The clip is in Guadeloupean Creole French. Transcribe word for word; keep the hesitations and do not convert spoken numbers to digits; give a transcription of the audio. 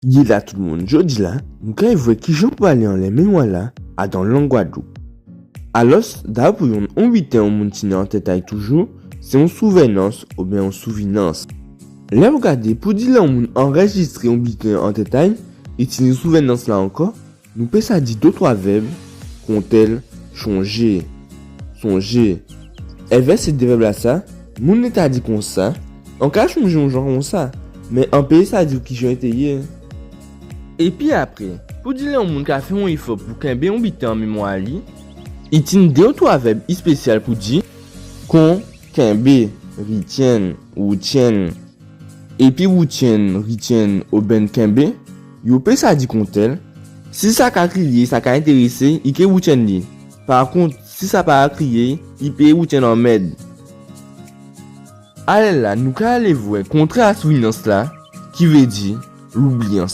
Yé la tout moun, jòdi-la nou kay vwè kijan pou alé anlè mémwa-la adan lang Gwadloup. Alòs, dabò pou yonn, on biten on moun tini an tèt a-y toujou, sé on souvènans oben on souvinans. Lè ou gadé, pou di lè on moun anrèjistré on biten an tèt a-y, i tini souvènans-la ankò, nou pé sa di dé twa vèb, kontèl, chonjé, sonjé. Èvè sé dé vèb-lasa, moun-la ta di konsa, an ka chonjé on jan konsa, mé an pé sa di-w kijan i té yé. Épi apré, pou di lè on moun ka fè on éfò pou kenbé on biten an mémwa a-y, i tini dé ou twa vèb èspésyal pou di, kon, kenbé, rityenn, woutyenn. Épi woutyenn, rityenn oben kenbé, yo pé sa di kontèl, si sa ka kriyé, sa ka entérésé, i ké woutyenn li. Pakont, si sa pa ka kriyé, i pé woutyenn anmèd. Alè-la, nou ka alé vwè kontrè a souvinans-la, ki vé di loubliyans.